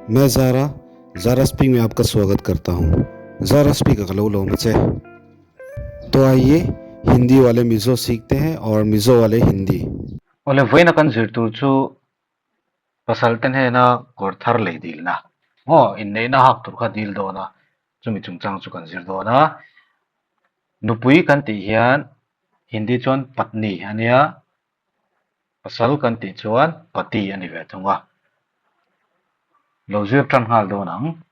मैं Zara Zara speak में आपका स्वागत करता हूँ। ज़ारा स्पीक का लो लो मचे। तो आइए हिंदी वाले मिज़ो सीखते हैं और मिज़ो वाले Hindi. Awle vawiina kan zir tur chu pasal te hnena kawr thar lei dilna maw inneihna hak tur kha dil dawn a, chumi chungchang chu kan zir dawn a. Nupui kan tih hian Hindi chuan patni a nia, pasal kan tih chuan pati a ni ve thung a. Lo zir tan nghal dawn ang.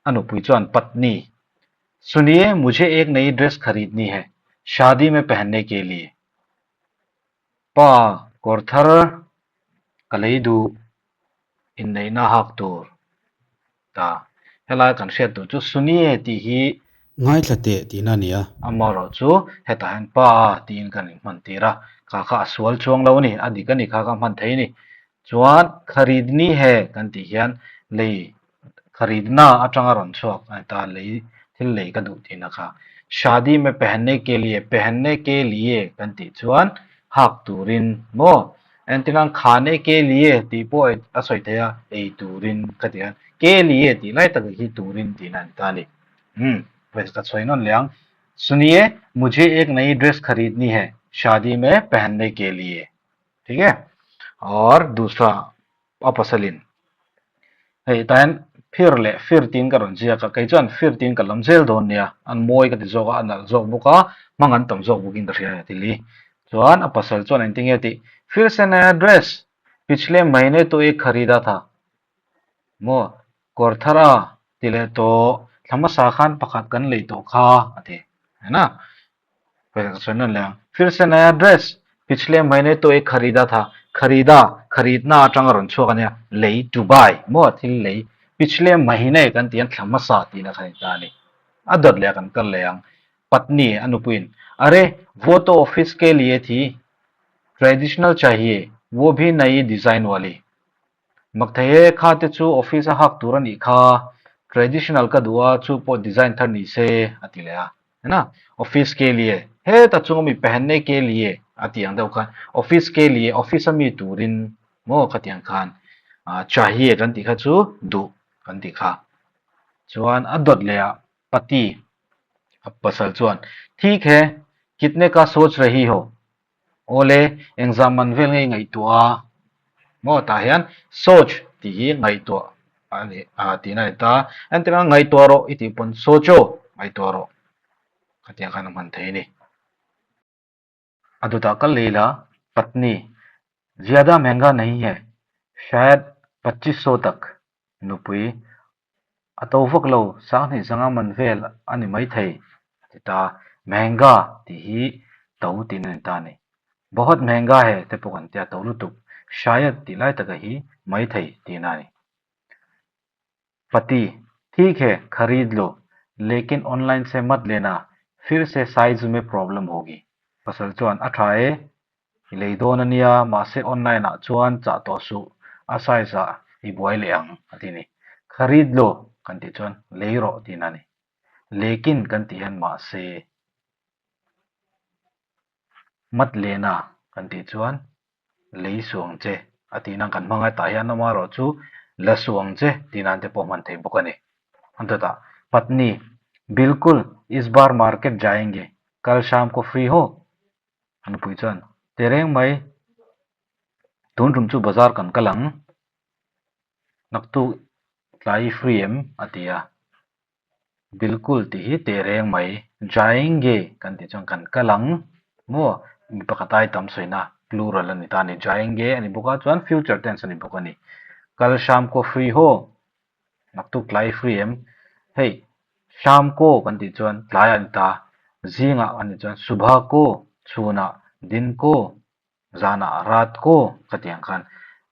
A nupui chuan patni, Suniye mujhe ek nayi dress kharidni hai, shaadi mein pehnne ke liye. Pa kawr thar ka lei duh inneihna hak tur ta. Helai kan hriat duh chu Suniye tih hi Ngaithla teh tihna a ni a. Amaherawh chu hetah hian pa tiin kan inhman tir a, kha kha a sual chuang lo a ni, a dik a ni kha kha hman thei a ni. Chuan kharidni he kan tih hian lei kharidna atanga rawn chhuak a ni ta, lei thil lei ka duh tihna kha. Shaadi mein pehnne ke liye, pehnne ke liye kan tih chuan hak turin maw entirnan khane ke liye tih pawh a sawi thei a, ei turin ka tih hian ke liye tih lai tak hi turin tihna a ni ta a ni. Umm ka sawi nawn leh ang. Suniye mujhe ek nayi dress kharidni hai shaadi mein pehnne ke liye. ठीक है और दूसरा a pasalin hei tah hian fir leh fir tiin ka rawn ziak a kei chuan fir tiin ka lam zel dawn nia an mawi ka ti zawk a a nalh zawk bawk a hmang an tam zawk bawkin ka hria a ti li chuan a pasal chuan engtin nge tih fir se naya dress pichle mahine to ek kharida tha maw kawr thar a ti leh tawh thla hmasa khan pakhat kan lei tawh kha a ti ena Fir se naya dress pichle mahine to ek kharida tha kharida kharidna atanga rawn chhuak ania lei to buy maw thil lei pichle mahine kan tih hian thla hmasa tihna kha a ni ta a ni a dawt leh a kan kal leh ang patni a nupuiin are wo to office ke liye thi traditional chahiye wo bhi nayi design wali Mak thei e, kha te chu office a hak tur a nih kha, traditional ka duh a, chu pawh design thar ni se a ti leh a, hena office ke liye heta chunga mi pehnne ke liye a tih ang deuh khan office ke liye office a mi turin maw khatiang khan chahiye kan tih kha chu duh kan tih kha chuan a dawt leh ah pati a pasal chuan thik he kitne ka soch rahi ho Awle, engzah man vel nge i ngaihtuah a? Maw tah hian soch tih hi ngaihtuah a ni a tihna a ni ta. Entirna ngaihtuah rawh i tih pawn socho ngaihtuah rawh khatiang khan a hman thei a ni. A dawtah kal leh ila patni zyada mehenga nahi hai shayad pachis so tak nupui A to vak lo, sanghnih zanga man vel a ni maithei, a ti ta. Mehenga tih hi to tiin a ni ta a ni. Bahut mehenga he te pawh kan tia to lutuk, shayad tih lai taka hi maithei tiin a ni. Pati, Thik he, kharid lo, lekin online se mat lena, fir se size me problem hogi. Pasal chuan, A tha e, I lei dawn a nia, mahse online ah chuan chah tawh suh, a size ah i buai leh ang a ti ni. Kharid lo kan tih chuan lei rawh tihna a ni. Lekin kan tih hian mahse mat lena kan tih chuan lei suh ang che a tih nan kan hmang a, tah hian amaherawh chu la suh ang che tih nan te pawh hman thei bawk a ni. An dawtah Patni, Bilkul is bar market jayenge, kal sham ko free ho A nupui chuan, Teh reng mai, tun tum chu bazar kan kal ang, naktuk tlai i free em? a ti a. Bilkul tih hi teh reng mai, jayenge kan tih chuan kan kal ang maw? Mi pakhat ai tam sawina plural a ni ta a ni, jayenge a ni bawk a, chuan future tense a ni bawk a ni. Kal sham ko free haw. Naktuk tlai i free em? Hei, Sham ko kan tih chuan tlaiah a ni ta, zingah kan tih chuan Subha ko, chhunah Din ko, zanah Rat ko ka tih ang khan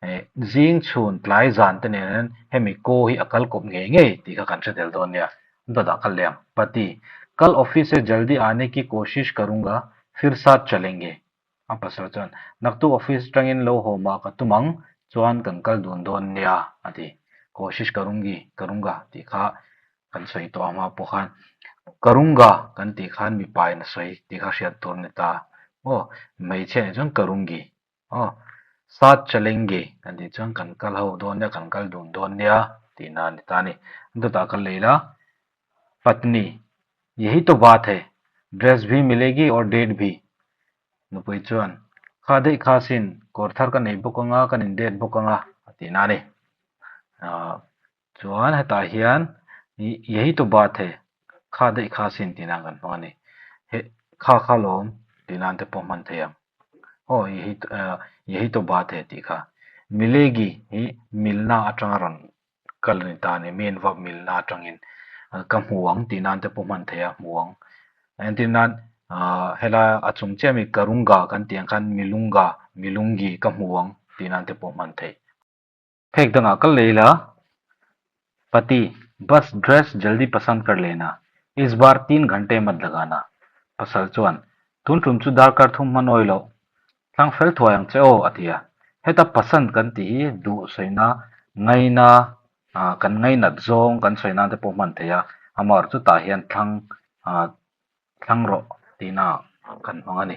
eh zing chhun tlai zan te nen hian hemi ko hi a kal kawp ngei ngei tih kha kan hre tel dawn nia. Dawtah kal leh ang. Pati, Kal office e jaldi aane ki koshish karunga, fir saath chalenge. A pasal chuan, Naktuk office atangin lo haw mah ka tum ang, chuan kan kal dun dawn nia, a ti. Koshish karungi, karunga tih kha kan sawi tawh ang hma pawh khan karunga kan tih khan mipa in a sawi tih kha hriat tur a ni ta. Aw, hmeichhia nih chuan karungi. Aw, saath chalenge kan tih chuan kan kal ho dawn nia, kan kal dun dawn nia. tihna a ni ta a ni. Dawtah ka lei la, Patni, Yahi to baat hai, dress bhi milegi aur date bhi. Nupui chuan, Kha daih kha sin, kawr thar ka nei bawk anga, kan in date bawk anga a tihna a ni. Chuan hetah hian Yahi to baat hai, kha daih kha sin tih nan kan hmang a ni. He kha kha lawm tih nan te pawh hman thei ang. Aw Yahi Yahi to baat hai tih kha. Milegi hi milna atanga rawn kal a ni ta a ni. Main verb milna atangin ka hmu ang tih nan te pawh hman thei a, hmu ang. Entir nan helai a chung chiah ami karunga kan tih ang khan milunga, milungi ka hmu ang tih nan te pawh hman theih. Phek dangah ka lei la, Pati, bas dress jaldi pasand kar lena, is baar teen ghante mat lagana. Pasal chuan, Tun tum chu darkar thum hman awi loh, thlang fel thuai ang che aw, a ti a. Heta pasand kan tih hi duh sawina, ngaina, kan ngainat zawng kan sawi nan te pawh hman thei a, amaherawhchu chutah hian thlang thlang rawh tihna kan hmang a ni.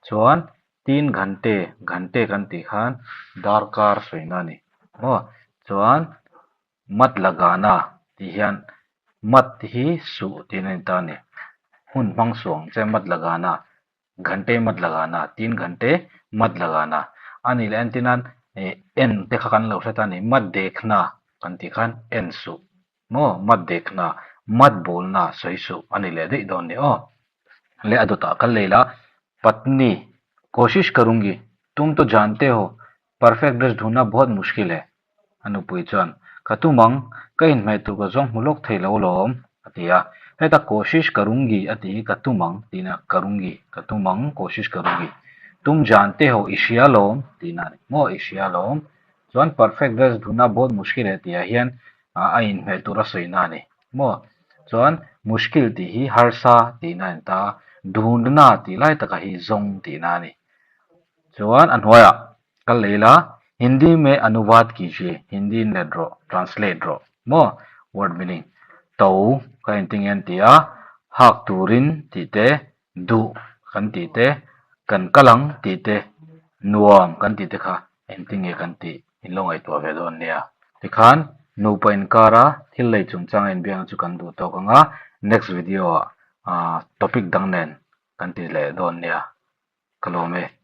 Chuan teen ghante, ghante kan tih khan darkar sawina a ni maw? Chuan mat lagana tih hian mat hi suh tihna a ni ta a ni. Hun hmang suh ang che mat lagana, ghante mat lagana, teen ghante mat lagana a nih leh entir nan ih en te kha kan lo hre ta a ni mat dekhna kan tih khan en suh. Maw mat dekhna, mat bawlna sawi suh a ni leh daih dawn ni aw. Le a dawtah kal lei la, Patni, koshish karungi, tum to jante ho, perfect dress dhunna bahut mushkil hai. A nupui chuan, Ka tum ang, ka inhmeh tur ka zawng hmu lawk thei lo lawm, a ti a. Heta koshish karungi a tih hi ka tum ang tihna, karungi, ka tum ang, koshish karungi. Tum jante ho, i hria lawm tihna a ni. Maw i hria lawm. Chuan perfect dress dhunna bahut mushkil hai tihah hian a inhmeh tur a sawina a ni maw? Chuan mushkil tih hi harsa tihna a ni ta a, dhundna tih lai taka hi zawng tihna a ni. Chuan a hnuaiah kal leh ila, Hindi mein anuvad kijiye, Hindi in let rawh, translate rawh maw? Word meaning, to ka engtin nge an ti a, hak turin tih te, duh kan tih te, kan kal ang tih te, nuam kan tih te kha engtin nge kan tih in lo ngaihtuah ve dawn nia. Tikhan nupa inkara thil lei chungchang a inbiakna chu kan duh tawk ang a, next video ah topic dang nen kan ti leh dawn nia. Ka lawm e.